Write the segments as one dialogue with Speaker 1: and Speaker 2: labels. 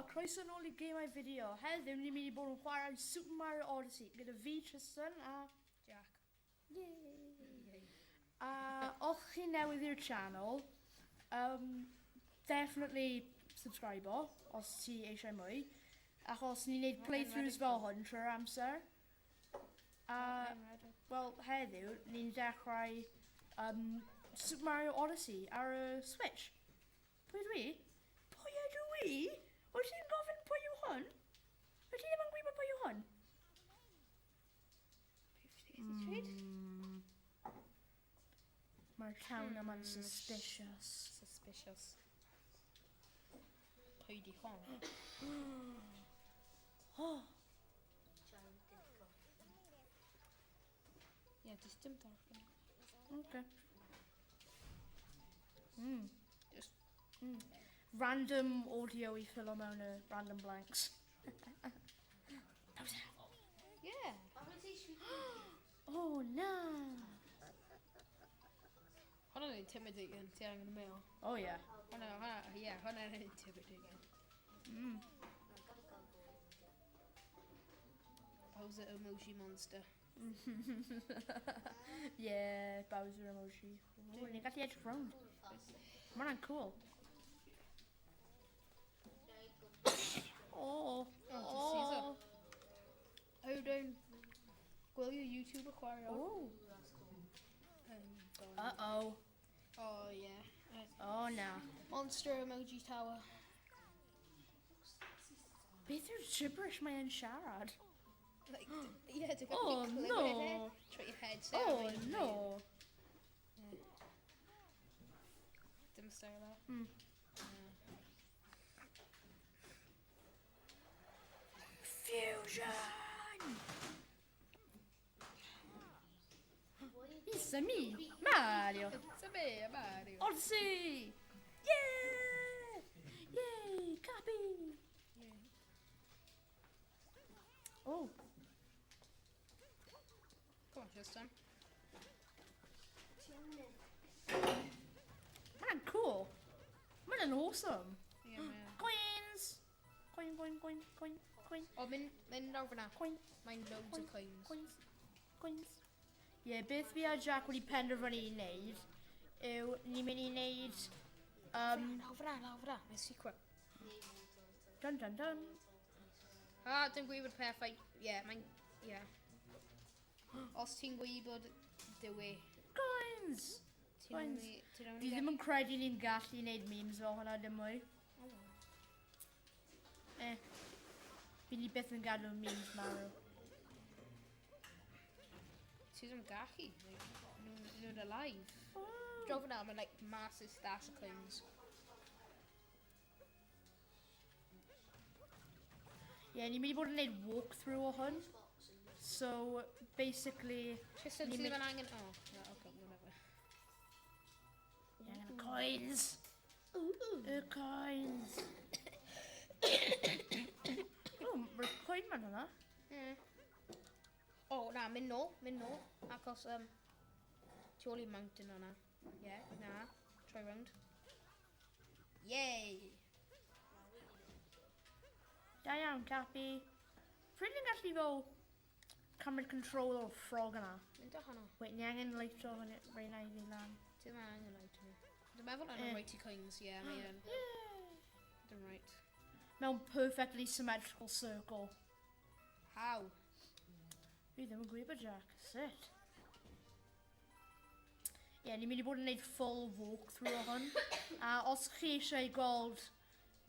Speaker 1: croeso nôl i Gemau Fideo. Heddiw ni'n mynd i bod yn chwarae Super Mario Odyssey gyda fi, Tristan, a
Speaker 2: Jack.
Speaker 1: Yay! A os chi newydd i'r channel, definitely subscribe o, os ti eisiau mwy. Achos ni'n neud playthroughs fel hwn trwy'r amser. A, wel, heddiw, ni'n dechrau Super Mario Odyssey ar y Switch. Pwy ydw i? Pwy ydw i? Wyt ti'n gofyn pwy yw hwn? Wyt ti ddim yn gwybod pwy yw hwn? Mae'r town yma'n suspicious.
Speaker 2: Suspicious. Pwy di hon?
Speaker 1: Oh.
Speaker 2: Ie, does dim dark
Speaker 1: Okay. Just Random audio i ffilo mewn y random blanks.
Speaker 2: Yeah.
Speaker 1: Oh, na!
Speaker 2: Hwnna'n intimidating, ti angen meddwl.
Speaker 1: Oh, yeah.
Speaker 2: Hwnna, hwnna, yeah, hwnna'n intimidating. Bowser emoji monster.
Speaker 1: Yeah, Bowser emoji. Oh, ni'n gallu edrych rownd. Mae hwnna'n cool. Oh,
Speaker 2: Oh, Caesar. Odin. Gwylio YouTube chwarae.
Speaker 1: Oh. Uh-oh.
Speaker 2: Oh, yeah.
Speaker 1: Oh, na.
Speaker 2: Monster emoji tower.
Speaker 1: Beth yw'r gibberish mae e'n siarad?
Speaker 2: Like, yeah, ti'n
Speaker 1: Oh,
Speaker 2: gallu
Speaker 1: no.
Speaker 2: clywed e trwy your headset.
Speaker 1: Oh, no.
Speaker 2: Dim style that.
Speaker 1: Fusion! It's a me, Mario.
Speaker 2: It's a me, Mario.
Speaker 1: Odyssey! Yeah! Yay! Cappy!
Speaker 2: Yeah.
Speaker 1: Oh,
Speaker 2: Come on, Tristan.
Speaker 1: Mae'n cool. Mae'n awesome.
Speaker 2: Yeah, man.
Speaker 1: Coins! Coin, coin, coin, coin, coin,
Speaker 2: O, mynd, mynd lawr fyna.
Speaker 1: coin,
Speaker 2: Mae'n loads o coins.
Speaker 1: coins, coins. Ie, yeah, beth fi a Jack wedi penderfynu i wneud yw ni'n mynd i wneud
Speaker 2: Lawr fyna, lawr fyna. Mae'n secret.
Speaker 1: Dun, dun, dun.
Speaker 2: Ah, dwi'n gwybod pethau. Ie, mae'n... Ie. Os ti'n gwybod dy we.
Speaker 1: Coins!
Speaker 2: Ti'n
Speaker 1: Coins.
Speaker 2: only- ti'n only
Speaker 1: Fi ddim yn credu ni'n gallu wneud memes fel hwnna dim mwy.
Speaker 2: Oh.
Speaker 1: Eh. Fi ni byth yn gadw memes marw.
Speaker 2: Ti ddim yn gallu. Like, nhw'n alive.
Speaker 1: Oh.
Speaker 2: Draw fyna, mae'n like massive stash of coins.
Speaker 1: Ie, yeah, ni'n mynd i bod yn gwneud walkthrough o hwn. So, basically...
Speaker 2: Tristan,
Speaker 1: Ni'n
Speaker 2: ti ddim
Speaker 1: mynd-
Speaker 2: yn angen... Oh, no, okay, whatever.
Speaker 1: Ni angen y coins! Y coins! O, mae'r coin ma'n hwnna.
Speaker 2: Oh, na, mynd nôl, mynd nôl. Achos, tu ôl i'r mountain o'na. Yeah, na. Troi round. Yay!
Speaker 1: Da iawn, Cappy. Pryd ni'n gallu fel cymryd control o'r frog yna?
Speaker 2: Mynd o hwnna.
Speaker 1: Wait, ni angen leitio hwn reina i fi lan.
Speaker 2: Ti ddim angen light ni. Dwi'n meddwl yna'n rhaid ti coins, yeah, mae yn. Dim right.
Speaker 1: Mewn perfectly symmetrical circle.
Speaker 2: How?
Speaker 1: Fi ddim yn gwybod, Jack. Sut? Ie, yeah, ni'n mynd i bod yn gwneud full walkthrough o hwn. A os chi eisiau gweld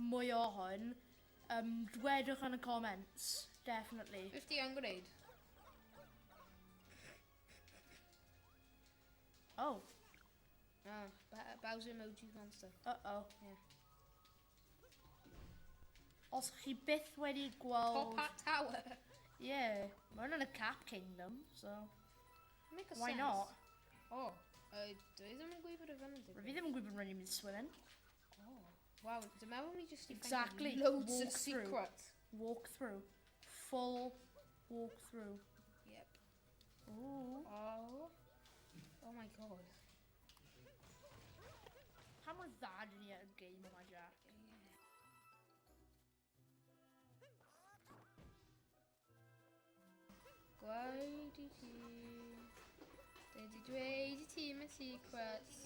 Speaker 1: mwy o hwn, dwedwch yn y comments. Definitely.
Speaker 2: Beth ti yn gwneud?
Speaker 1: Oh.
Speaker 2: Ah, Bowser emoji monster.
Speaker 1: Uh-oh.
Speaker 2: Yeah.
Speaker 1: Os chi byth wedi gweld...
Speaker 2: Top Hat Tower.
Speaker 1: Yeah, mae hwnna'n y Cap Kingdom, so...
Speaker 2: Make a
Speaker 1: Why
Speaker 2: sense.
Speaker 1: not?
Speaker 2: Oh, dwi ddim yn gwybod y fan yn
Speaker 1: Fi ddim yn gwybod rhaid i'n mynd swimming.
Speaker 2: Oh. Wow, dwi'n meddwl ni just i
Speaker 1: Exactly.
Speaker 2: loads of
Speaker 1: Walk through.
Speaker 2: secrets.
Speaker 1: Walk through. Full walk through.
Speaker 2: Yep.
Speaker 1: Ooh.
Speaker 2: Oh. Oh my God.
Speaker 1: Pa mor dda dyn ni ar y game yma, Jack?
Speaker 2: Gwaed i ti. Dwi wedi dweud i ti mae secrets.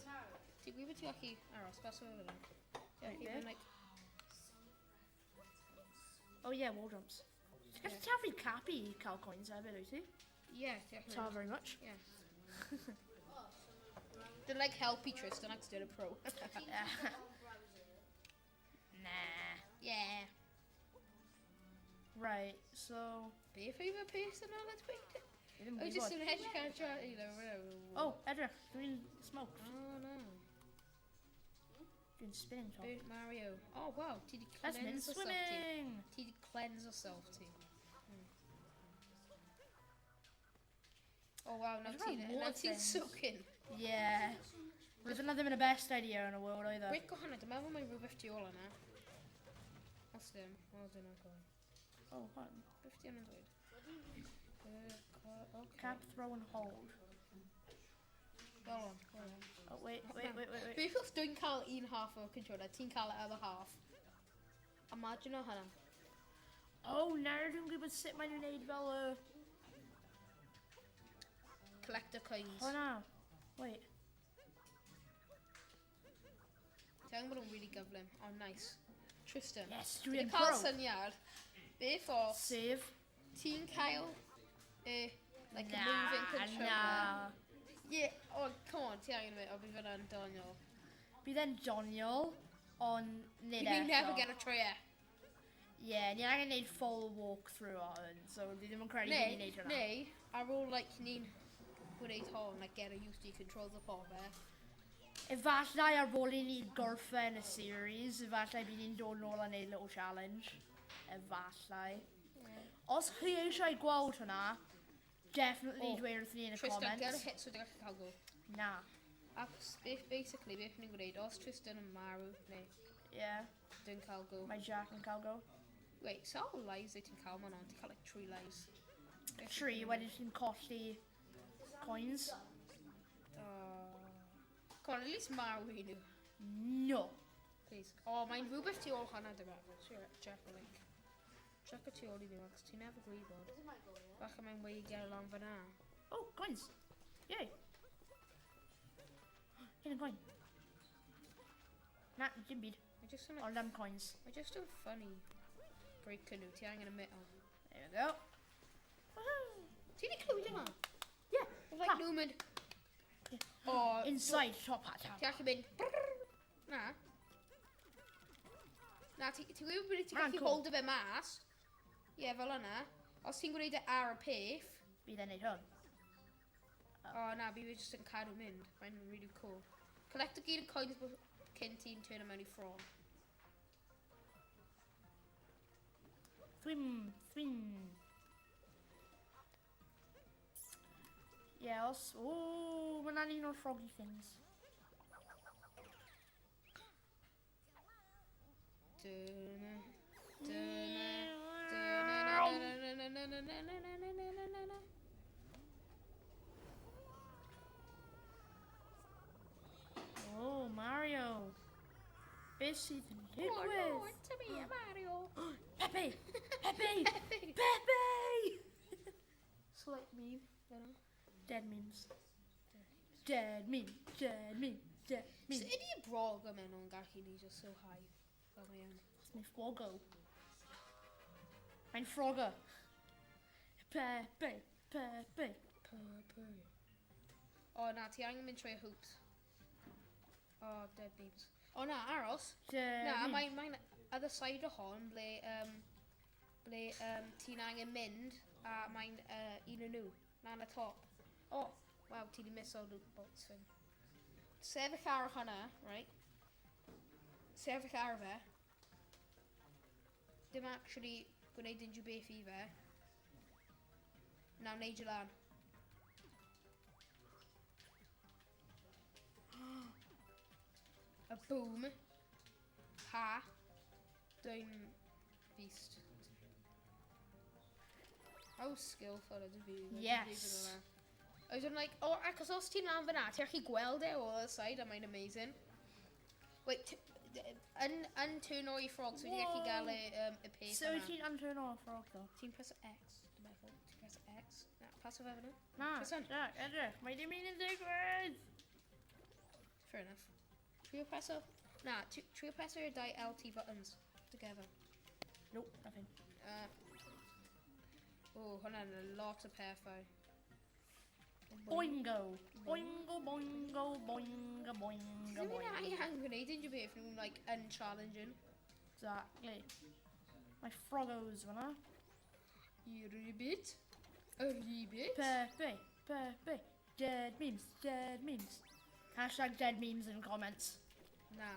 Speaker 2: Ti'n gwybod ti'n gallu aros, bas o fyna. Ti'n gallu mynd, like...
Speaker 1: Oh yeah, wall jumps. Ti'n gallu taflu cap i cael coins hefyd, wyt ti?
Speaker 2: Yeah, ti'n gallu
Speaker 1: Ta very much.
Speaker 2: Yeah. Dwi'n like helpu Tristan ac dwi'n a pro.
Speaker 1: Nah.
Speaker 2: Yeah.
Speaker 1: Right, so...
Speaker 2: Beth yw fy peth yna, let's wait.
Speaker 1: Fi ddim yn
Speaker 2: O, just
Speaker 1: gwybod.
Speaker 2: yn edrych ar tra... You know,
Speaker 1: Oh, edrych, dwi'n smoked.
Speaker 2: Oh, no.
Speaker 1: Dwi'n spinning top.
Speaker 2: Burnt Mario. Oh, wow, ti di
Speaker 1: Let's mynd
Speaker 2: cleanse yourself ti.
Speaker 1: swimming!
Speaker 2: Ti di cleanse yourself ti. Oh, wow, nawr
Speaker 1: Edrych
Speaker 2: ti'n
Speaker 1: ar
Speaker 2: nawr
Speaker 1: water
Speaker 2: ti'n
Speaker 1: things.
Speaker 2: soaking.
Speaker 1: Yeah. Roedd hwnna ddim yn y best idea in the world either.
Speaker 2: Brick o hwnna, dwi'n meddwl mae rhywbeth tu ôl yna. Os ddim, wel dwi'n agor.
Speaker 1: Oh, hwn.
Speaker 2: Beth di hwnna'n dweud? Okay.
Speaker 1: Cap, throw and hold.
Speaker 2: Go on, go on.
Speaker 1: Oh, wait, wait, wait, wait, wait.
Speaker 2: Beth os dwi'n cael un half o'r controller, ti'n cael y other half? Imagine o hwnna.
Speaker 1: Oh, nawr dwi'n gwybod sut maen nhw'n neud fel y...
Speaker 2: Collector coins.
Speaker 1: Hwnna. Wait.
Speaker 2: Ti'n angen bod yn really gyflym. Oh, nice. Tristan.
Speaker 1: Yes,
Speaker 2: Dwi'n
Speaker 1: dwi'n
Speaker 2: cael
Speaker 1: pro.
Speaker 2: syniad. Beth os
Speaker 1: Save.
Speaker 2: ti'n cael y, like, a moving controller.
Speaker 1: Na.
Speaker 2: Yeah, oh, come on, ti angen mynd, o, bydd fyna'n doniol.
Speaker 1: Bydd e'n doniol, ond nid
Speaker 2: You
Speaker 1: eto.
Speaker 2: never get a try e.
Speaker 1: Yeah, ni angen neud full walkthrough o hwn, so dwi ddim yn credu
Speaker 2: Neu,
Speaker 1: ni'n neud hwnna.
Speaker 2: neu, ar ôl, like, ni'n gwneud hon, like, get a used to control the popeth.
Speaker 1: Efallai ar ôl i ni gorffen y series, efallai bydd ni'n dod nôl a neud little challenge. Efallai. Os chi eisiau gweld hwnna, definitely
Speaker 2: Oh,
Speaker 1: dweud wrth ni yn y
Speaker 2: Tristan, get a
Speaker 1: comments.
Speaker 2: hit so dwi'n gallu cael go.
Speaker 1: Na.
Speaker 2: Ac beth, basically, beth ni'n gwneud, os Tristan yn marw, neu
Speaker 1: Yeah,
Speaker 2: dwi'n cael go.
Speaker 1: mae Jack yn cael go.
Speaker 2: Wait, sawl lives wyt ti'n cael ma'n on? Ti'n cael, like, 3 lives.
Speaker 1: Tri, wedyn ti'n colli coins.
Speaker 2: Oh. Come on, at least marw i nhw.
Speaker 1: No.
Speaker 2: Please. Oh, mae'n rhywbeth tu ôl hwnna, dwi'n meddwl. Sure, check a link. Check y tu ôl i fi, achos ti'n never gwybod. Falle mae'n way i get along fyna.
Speaker 1: Oh, coins. Yay. Hyn yn coin. Na, dim byd.
Speaker 2: Mae just yn,
Speaker 1: Ond am coins.
Speaker 2: mae just yn funny break nhw. Ti angen y middle.
Speaker 1: There we go. Woohoo.
Speaker 2: Ti di clywed yma?
Speaker 1: Yeah.
Speaker 2: Oedd like
Speaker 1: Ha.
Speaker 2: nhw'n mynd... Oh,
Speaker 1: Inside top hat
Speaker 2: Ti allu mynd... brrrr. Na. Na, ti ti'n gwybod bod ti'n
Speaker 1: Ma'n
Speaker 2: gallu
Speaker 1: cool.
Speaker 2: hold o fe mas? Ie, yeah, fel yna. Os ti'n gwneud e ar y peth,
Speaker 1: Bydd e'n neud hwn.
Speaker 2: o oh, na, bydd e jyst yn cadw mynd. Mae'n really cool. Collect y gyd y coins cyn ti'n turn mewn i frog.
Speaker 1: Thwim, thwim. Yeah, os... Ooh, mae na'n un o'r froggy things.
Speaker 2: Dyna, dyna, dyna, na, na, na, na, na, na, na, na, na, na, na.
Speaker 1: Oh, Mario. Beth sydd yn
Speaker 2: Oh, no,
Speaker 1: digwydd?
Speaker 2: it's me, Mario.
Speaker 1: Pepe! Pepe! Pepe!
Speaker 2: Slight meme, you know.
Speaker 1: Dead memes. Dead meme. Dead meme. Dead
Speaker 2: So
Speaker 1: meme.
Speaker 2: ydy y brog yma nhw'n gallu ni just so high? Fel mae yn.
Speaker 1: Mae'n frogo. Mae'n frogger. Pepe, Pepe.
Speaker 2: Pepe. O na, ti angen mynd trwy y hoops. O, dead beams. O na, aros.
Speaker 1: Dead
Speaker 2: Na,
Speaker 1: meme.
Speaker 2: mae'n mae other side o hon ble, ble ti'n angen mynd a mae'n un o nhw. Na, yn y top. O, waw, ti di miss o loot box thing. Sefyll ar hwnna, right? Sefyll ar fe. Dim actually gwneud unrhyw beth i fe. Nawr neud i lan. A boom. Ha. Dwi'n beast. How skillful ydw fi.
Speaker 1: Yes.
Speaker 2: Oedd yn like, oh, achos os ti'n lan fyna, ti'n gallu gweld e o other side, a mae'n amazing. Wait, yn, yn turn o'i frog, so ti'n gallu gael y, y peth
Speaker 1: So
Speaker 2: yna.
Speaker 1: wyt ti'n unturn off frog though?
Speaker 2: Ti'n press X, dwi'n meddwl. Ti'n press Press X. Na, paso fe fyna.
Speaker 1: Na,
Speaker 2: Tristan.
Speaker 1: Jack, edrych, mae dim un yn digwydd!
Speaker 2: Fair enough. Trio preso... Na, trio preso i'r dau LT buttons together.
Speaker 1: Nope, nothing.
Speaker 2: Oh, hwnna'n a lot o pethau.
Speaker 1: Boingo! Boingo, boingo, boingo, boingo,
Speaker 2: Ddim yn
Speaker 1: boingo.
Speaker 2: angen gwneud unrhyw beth nhw'n, like, unchallenging.
Speaker 1: Exactly. Mae frogos fyna.
Speaker 2: I ribit. Y ribit.
Speaker 1: Pepe, Pepe. Dead memes, dead memes. Hashtag dead memes in comments.
Speaker 2: Na.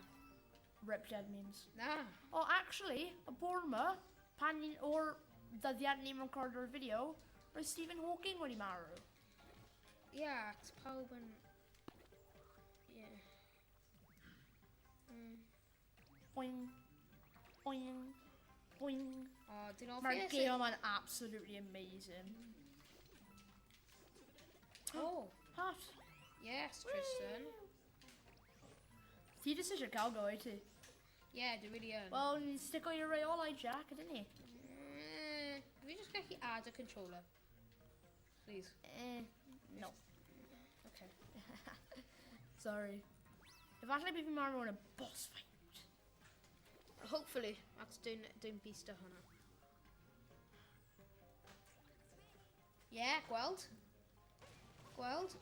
Speaker 1: Rip dead memes.
Speaker 2: Na.
Speaker 1: Oh, actually, y bore yma, pan ni'n o'r ddyddiad ni'n recordio'r fideo, roedd Stephen Hawking wedi marw.
Speaker 2: Ie, yeah, it's pawb yn... Ie. Yeah.
Speaker 1: Boing, boing, boing.
Speaker 2: O, dwi'n hoffi
Speaker 1: Mae'r
Speaker 2: e,
Speaker 1: game yma'n absolutely amazing.
Speaker 2: Oh,
Speaker 1: Hat.
Speaker 2: yes, Tristan.
Speaker 1: Ti jyst eisiau cael go, i ti?
Speaker 2: Ie, yeah, dwi really yn.
Speaker 1: Wel, ni'n stico i'r reolau, Jack, ydyn ni?
Speaker 2: Fi jyst gallu add a controller. Please.
Speaker 1: No.
Speaker 2: Okay.
Speaker 1: Sorry. Efallai bydd fi'n marw yn y boss fight.
Speaker 2: Hopefully, ac dwi'n beast o hwnna. Ie, yeah, gweld. Gweld.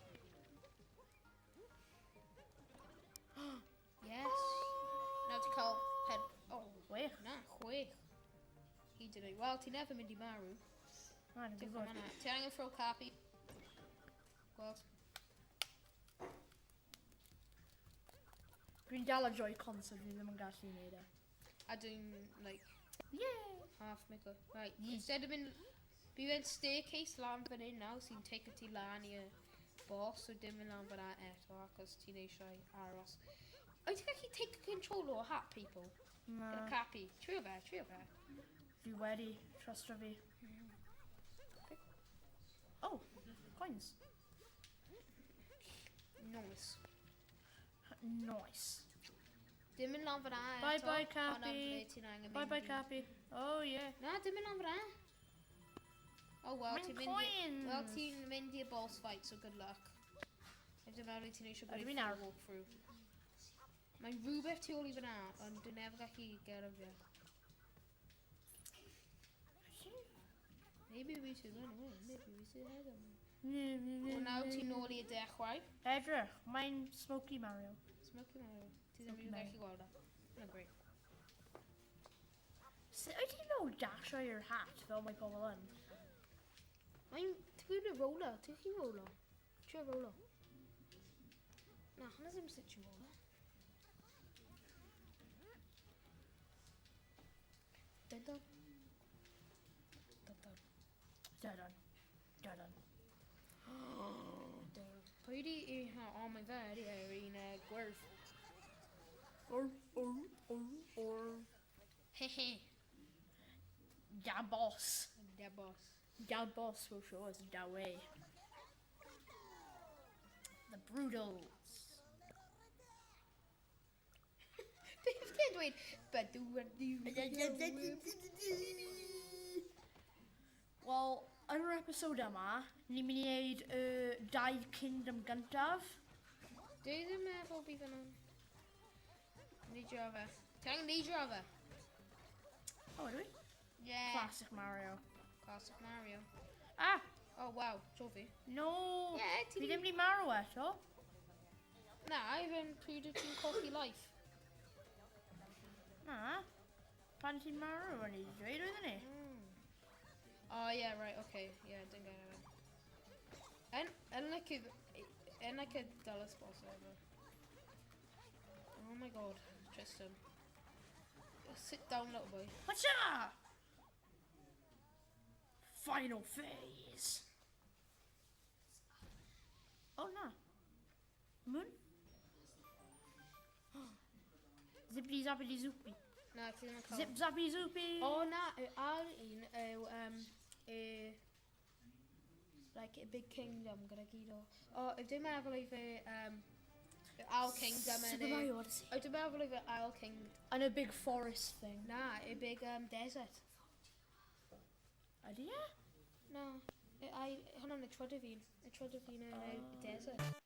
Speaker 2: Yes. Nawr ti'n cael pen... Oh,
Speaker 1: Wych.
Speaker 2: na, chwech. Hyd yn oed. Wel, ti'n never mynd i marw.
Speaker 1: Na, dwi'n
Speaker 2: Diolch am
Speaker 1: gwybod.
Speaker 2: hwnna. Ti angen throw capi. Gweld.
Speaker 1: Dwi'n dal y Joy-Con, so dwi ddim yn gallu neud e.
Speaker 2: A dwi'n, like,
Speaker 1: Yeah!
Speaker 2: half make up. Right, instead of mynd... Bydd e'n staircase lan fan hyn nawr sy'n take ti lan i'r boss, so dim mynd lan fan eto achos ti'n eisiau aros. Wyt ti'n gallu take control o hat people?
Speaker 1: Na.
Speaker 2: Gyda capi. Trio fe, trio fe.
Speaker 1: Fi wedi, trusto fi. Oh, coins.
Speaker 2: Nice.
Speaker 1: Nice.
Speaker 2: Dim mynd lan fan eto.
Speaker 1: Bye bye,
Speaker 2: Ond
Speaker 1: Cappy.
Speaker 2: am ble ti'n angen
Speaker 1: Bye
Speaker 2: mynd
Speaker 1: bye,
Speaker 2: i.
Speaker 1: Cappy. Oh, yeah.
Speaker 2: Na, dim mynd lan fan. Oh, well,
Speaker 1: Mae'n
Speaker 2: ti'n mynd i...
Speaker 1: coins.
Speaker 2: Wel, ti'n mynd i'r boss fight, so good luck. Dim dwi'n meddwl ti'n eisiau
Speaker 1: Ydw
Speaker 2: gwneud
Speaker 1: i'n ar-
Speaker 2: full walkthrough. Mae'n rhywbeth tu ôl i fyna, ond dwi'n never gallu gyrraedd fe. Maybe we should run away, maybe we should hide them. Wel, nawr ti'n nôl i'r dechrau.
Speaker 1: Edrych, mae'n Smokey Mario.
Speaker 2: Smoky Mario. Ti ddim
Speaker 1: Smoky
Speaker 2: yn
Speaker 1: Mario.
Speaker 2: gallu gweld e. Hwnna'n great.
Speaker 1: Sut wyt ti'n fel dasho i'r hat fel mae pobl yn?
Speaker 2: Mae'n... Ti'n gwybod y roller? Ti'n gallu roller? Trio roller. Na, hwnna ddim sut ti'n roller. Dun dun. Dun dun.
Speaker 1: Dun dun. Dun dun.
Speaker 2: Dun. Pwy di... O, mae fe ydi yr un gwyrdd.
Speaker 1: Or.
Speaker 2: Hehe.
Speaker 1: Da boss.
Speaker 2: Da boss.
Speaker 1: Da boss will show us the way. The Brutals.
Speaker 2: Beth ti'n dweud? Bydw ydw.
Speaker 1: Wel, yn yr episode yma, ni'n mynd i wneud y dau kingdom gyntaf.
Speaker 2: Dwi ddim meddwl bydd yna'n... Neidio fe. Ti angen neidio fe?
Speaker 1: Oh, ydw i?
Speaker 2: Yeah.
Speaker 1: Classic Mario.
Speaker 2: Classic Mario.
Speaker 1: Ah,
Speaker 2: Oh, wow. Tro fi.
Speaker 1: no!
Speaker 2: Yeah, ti
Speaker 1: Fi ddim wedi marw eto.
Speaker 2: Na, i fe'n pryd wyt ti'n colli life.
Speaker 1: Na. Pan ti'n marw, o'n i wedi dweud, oeddwn ni?
Speaker 2: Oh, yeah, right, okay. Yeah, didn't get it. And like a dullest boss ever. Oh my god, Tristan. Sit down, little boy.
Speaker 1: Hacha! Final phase. Oh, na. Moon? Zippity zappity zoopy.
Speaker 2: Na, ti ddim yn cael.
Speaker 1: Zip zappy zoopy.
Speaker 2: O, na, y ail un yw, y, like, y Big Kingdom gyda gyd o. O, dwi'n meddwl i fe, y Ail Kingdom yn
Speaker 1: Super
Speaker 2: y...
Speaker 1: Mario Odyssey.
Speaker 2: O, dwi'n meddwl i fe Ail King...
Speaker 1: And a big forest thing.
Speaker 2: Na, y Big Desert.
Speaker 1: Ydy e?
Speaker 2: Na, y Hwnna'n y trydydd un. Y trydydd un yn y desert.